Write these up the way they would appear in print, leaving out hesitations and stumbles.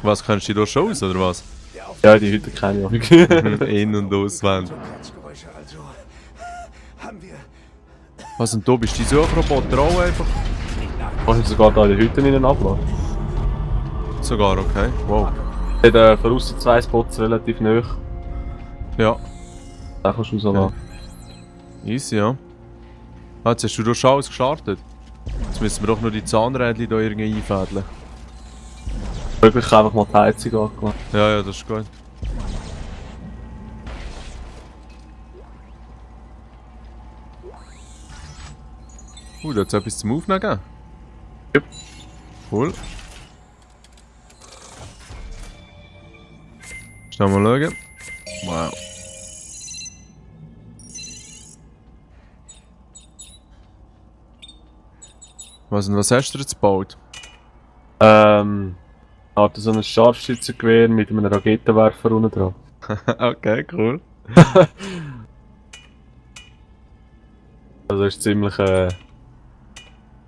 Was, kennst du die da schon aus, oder was? Ja, die Hütte kenne ich auch. In- und auswendig. Also, haben wir... Was, und du bist die Suchroboter auch einfach? Kannst du sogar da in die Hütte rein abladen. Sogar, okay. Wow. Ich habe voraus 2 Spots relativ nah. Ja. Da kannst du rausladen. Easy, ja. Ah, jetzt hast du da schon alles gestartet. Jetzt müssen wir doch nur die Zahnrädchen da irgendwie einfädeln. Wirklich einfach mal die Heizung angelassen. Ja, das ist gut. Da hat es etwas zum Aufnehmen gegeben. Yep. Cool. Schnell mal schauen. Wow. Was hast du jetzt gebaut? Hat so ein Scharfschützengewehr mit einem Raketenwerfer unten dran. Okay, cool. Also ist ziemlich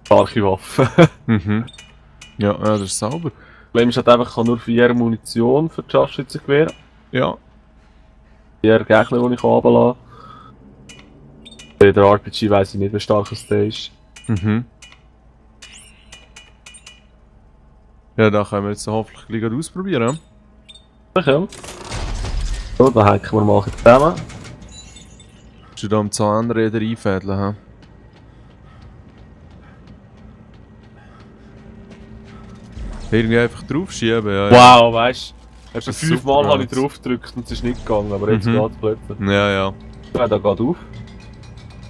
starke Waffe. Mhm. Ja, das ist sauber. Das Problem ist halt einfach, ich habe nur 4 Munition für das Scharfschützengewehr. Ja. 4 Gegner, die ich runterlasse. Bei der RPG weiss ich nicht, wie stark es der ist. Mhm. Ja, da können wir jetzt hoffentlich gleich ausprobieren. Ja. So, dann hacken wir mal zusammen. Musst du da am Zahnräder einfädeln, hä? Irgendwie einfach draufschieben, ja. Wow, weißt du? Etwa ist 5 super Mal habe ich nice. drauf gedrückt und es ist nicht gegangen, aber jetzt Mhm. geht es plötzlich. Ja, ja. Ja, da geht auf.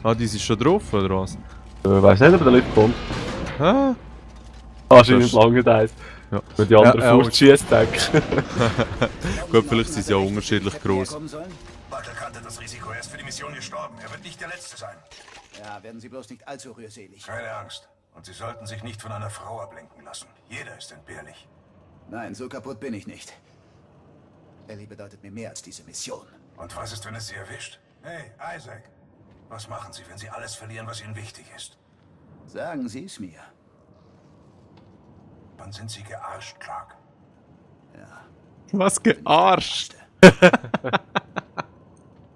Ah, die ist schon drauf, oder was? Weiss nicht, ob der Lift kommt. Ah. Anscheinend Das- lange eins. Ja. Wenn die anderen Ja, fortschießt, denke ich. Gut, vielleicht sind sie ja unterschiedlich groß. Butler kannte das Risiko. Er ist für die Mission gestorben. Er wird nicht der Letzte sein. Ja, werden Sie bloß nicht allzu rührselig. Keine Angst. Und Sie sollten sich nicht von einer Frau ablenken lassen. Jeder ist entbehrlich. Nein, so kaputt bin ich nicht. Ellie bedeutet mir mehr als diese Mission. Und was ist, wenn es Sie erwischt? Hey, Isaac. Was machen Sie, wenn Sie alles verlieren, was Ihnen wichtig ist? Sagen Sie es mir. Dann sind Sie gearscht, Clark. Ja. Was gearscht!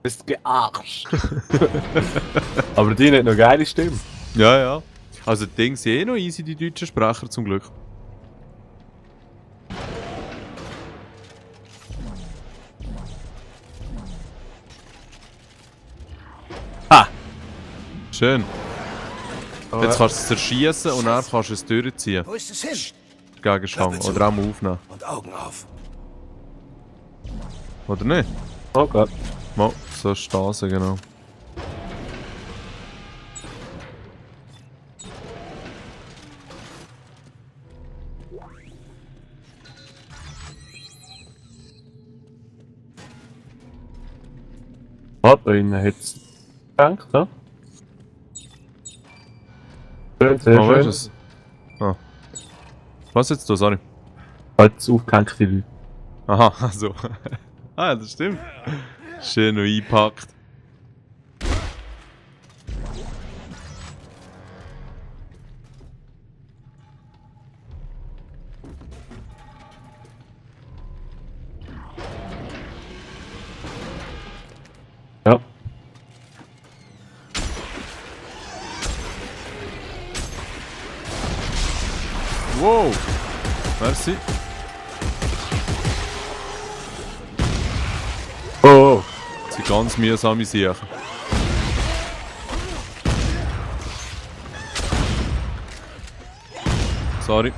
Bist gearscht. Aber die hat noch geile Stimme. Ja, ja. Also die Dinge sind eh noch easy, die deutschen Sprecher zum Glück. Ha! Schön. Jetzt kannst du es zerschießen und dann kannst du es durchziehen. Wo ist es hin? Den Gegenstand. Oder auch mal aufnehmen. Und Augen auf. Oder nicht? Okay. Mal, so Stase, genau. Ah, da innen hat es gedacht, ja? Schön, sehr Oh, wo schön. ist es? Ah. Was jetzt da, sorry? Halt aufgehängte Leute. Aha, also. Ah, das stimmt. Schön noch eingepackt. Ja. Wow! Merci. Oh! Das sind ganz mühsame Sachen. Sorry.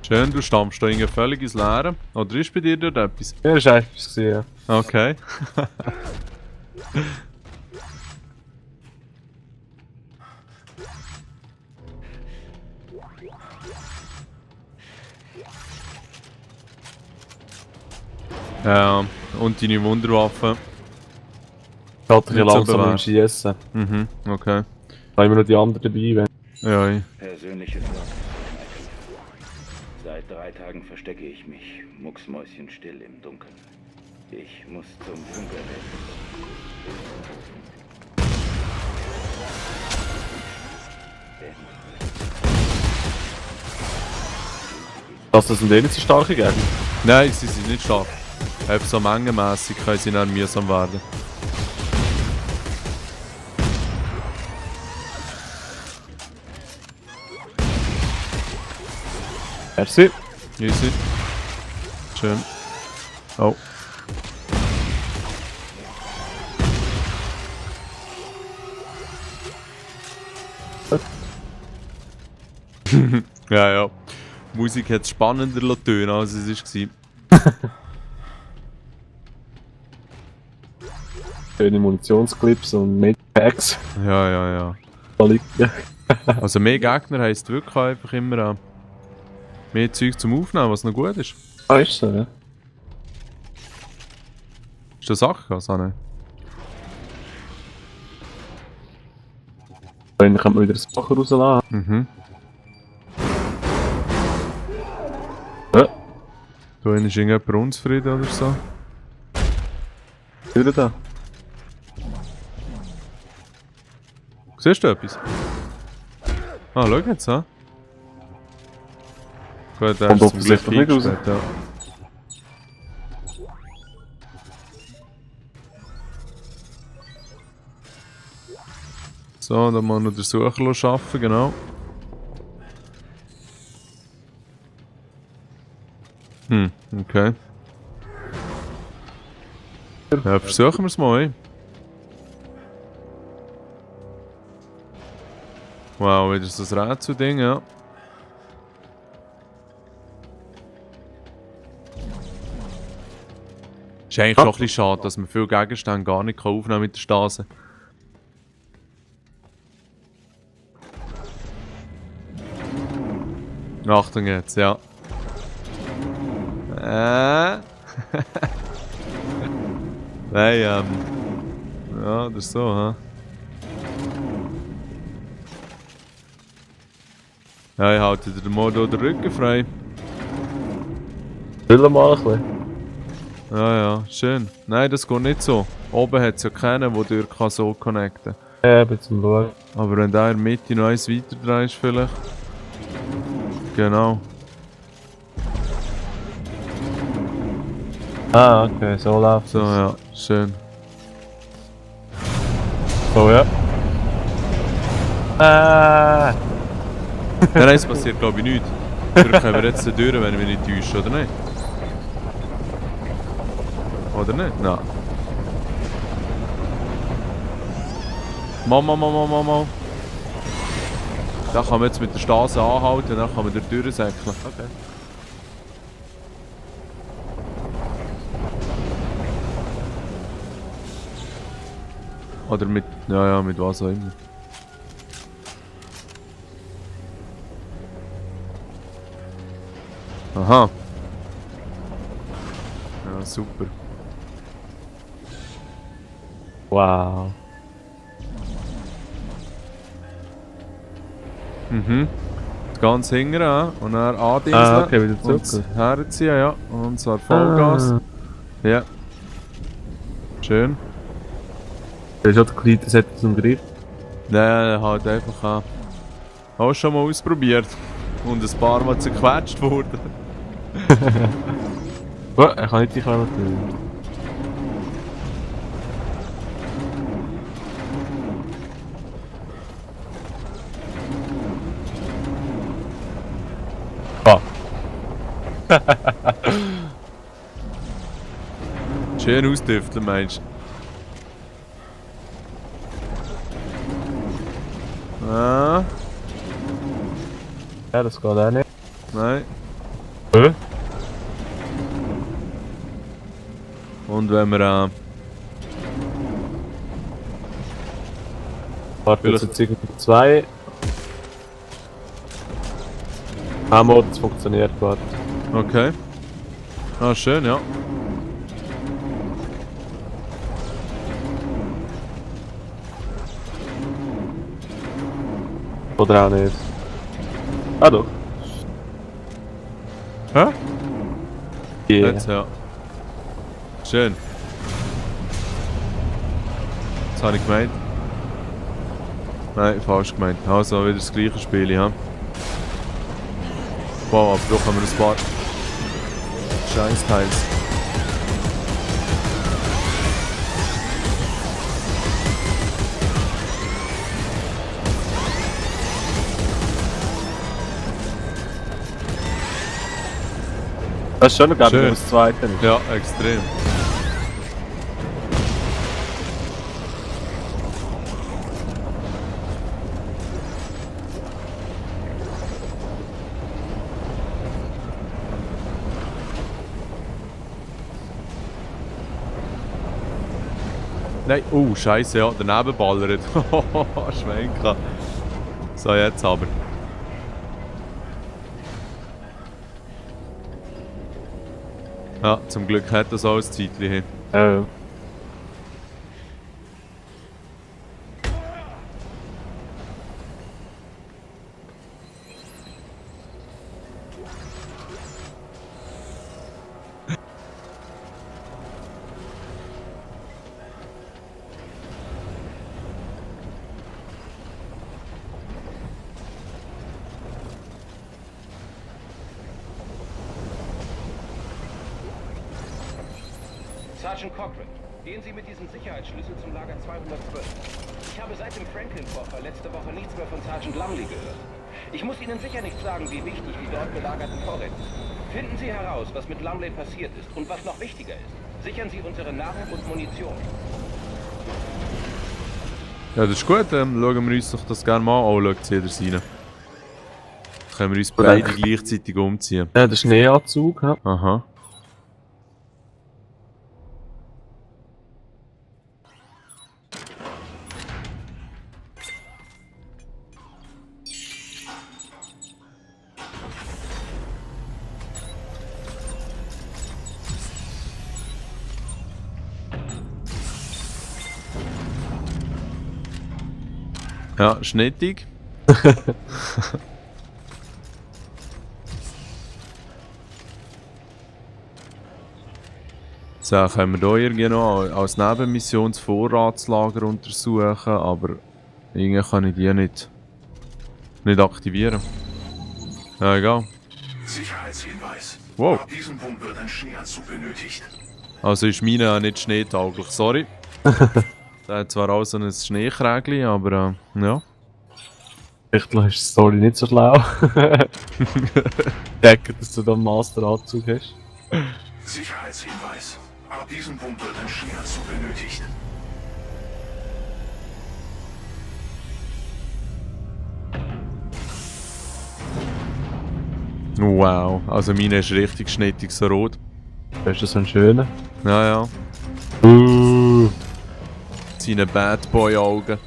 Schön, du stampfst da irgendwie völlig ins Leere. Oder ist bei dir dort etwas? Ja, das war etwas gesehen. Okay. Und deine Wunderwaffe. Ich hatte Nicht ein so langsam im bewährt. Schiessen. Mhm, okay. Da haben wir noch die anderen dabei. Wenn... Ja, ja. Persönliches Log. Seit 3 Tagen verstecke ich mich, mucksmäuschenstill im Dunkeln. Ich muss zum Bunker. Das sind eh nicht so starke Gegner. Nein, sie sind nicht stark. Eben so mengenmässig können sie dann mühsam werden. Merci. Easy. Schön. Oh. Ja, ja. Die Musik hat es spannender tönen, als es war. Schöne Munitionsclips und Medpacks. Ja, ja, ja. Da liegen. Also mehr Gegner heisst wirklich einfach immer mehr Zeug zum Aufnehmen, was noch gut ist. Ah, ist so, ja. Ist das Sache, Sanne? Dann kann man wieder das Sachen rauslassen. Mhm. Ja, Da hinten ist irgendjemand unzufrieden oder so. wieder da. Siehst du etwas? Ah, schau jetzt, ha? Gut, der Kommt ist zum Glück offensichtlich nicht raus. eingestellt, ja. So, dann mal noch den Sucher arbeiten, genau. Okay. Ja, versuchen wir es mal, ey. Wow, wieder so ein Rätsel-Ding, ja. Ist eigentlich schon ein bisschen schade, dass man viele Gegenstände gar nicht aufnehmen mit der Stase. Achtung jetzt, ja. Nein, ja, das ist so, hä? Ja, ich halte dir mal hier den Rücken frei. Will mal ein bisschen. Ja, ja, schön. Nein, das geht nicht so. Oben hat es ja keinen, der durch kann so connecten kann. Ja, ein bisschen schauen. Aber wenn du in der Mitte noch eins weiter drehst, vielleicht. Genau. Ah, okay, so läuft So, ja, schön. So, ja. Nein, es passiert glaube ich nichts. Vielleicht können wir jetzt durch, wenn wir nicht täuschen, oder nicht? Oder nicht? Nein. Mal. Da kann man jetzt mit der Stase anhalten und dann kann man durch die Tür säckeln. Okay. Oder mit, ja, mit was auch immer. Aha. Ja, super. Wow. Mhm. Ganz hinten an und dann andingseln. Ah, okay, wieder zurück. Und herziehen, ja. Und zwar Vollgas. Ja. Schön. Das ist auch der kleine Set zum Griff. Nein, halt einfach an. Hast du schon mal ausprobiert. Und ein paar Mal zerquetscht worden. Oh, er kann nicht die Klammer tun. Ah. Schön ausdüfteln, meinst du? Ah, Ja, das geht auch nicht. nein. Hä? Und wenn wir Warte, jetzt sind irgendwie 2. Mal, das funktioniert gerade. okay. Ah, schön, ja. Oder auch nicht. Ah doch. Hä? Yeah. Jetzt, ja. Schön. Das habe ich gemeint. Nein, falsch gemeint. Also wieder das gleiche Spiel, ja. Wow, aber doch haben wir ein paar Scheißteils. Das ist schon noch Schön. das zweite. Ja, extrem. Nein, scheiße, ja, daneben ballert. Schwenken. So, jetzt aber. Ja, zum Glück hat das alles Zeitchen hin. Ja. Sergeant Cochran, gehen Sie mit diesem Sicherheitsschlüssel zum Lager 212. Ich habe seit dem Franklin-Vorfall letzte Woche nichts mehr von Sergeant Lumley gehört. Ich muss Ihnen sicher nicht sagen, wie wichtig die dort gelagerten Vorräte sind. Finden Sie heraus, was mit Lumley passiert ist und was noch wichtiger ist. Sichern Sie unsere Nahrung und Munition. Ja, das ist gut, schauen wir uns doch das gerne mal an. Schaut jeder rein. Dann können wir uns beide gleichzeitig umziehen. Ja, der Schneeanzug, ja. Aha. Ja, schnittig. So, können wir hier irgendwie noch als Nebenmission das Vorratslager untersuchen, aber irgendwie kann ich die nicht aktivieren. Ja, egal. Sicherheitshinweis. Wow. Ab diesem Punkt wird ein Schneeanzug benötigt. Also ist meine auch nicht schneetauglich, sorry. Der hat zwar auch so ein Schneekrägli, aber ja. Vielleicht ist die Story nicht so schlau. Denke, dass du da einen Master-Anzug hast. Sicherheitshinweis. Ab diesem Punkt wird ein Schneeanzug benötigt. Wow, also meine ist richtig schnittig so rot. Hast du so einen schönen? Ja, ja. Seine Bad Boy Augen.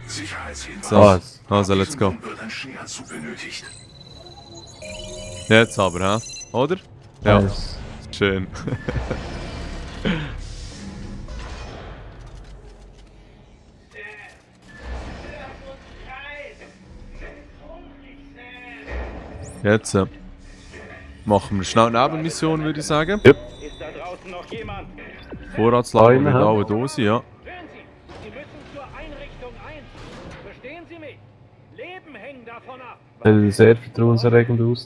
Sicherheitshinweis. So, Was? also let's go. Wird ein Schneeanzug benötigt. Jetzt aber, hä? Oder? Ja, Nice. schön. Jetzt machen wir schnell eine Nebenmission, würde ich sagen. Ist da draußen noch jemand? Vorratslager Eine, mit hä? allen Dosen, ja. Hören Sie, Sie müssen zur Einrichtung 1. Verstehen Sie mich? Leben hängen davon ab. Sieht sehr vertrauenserregend aus.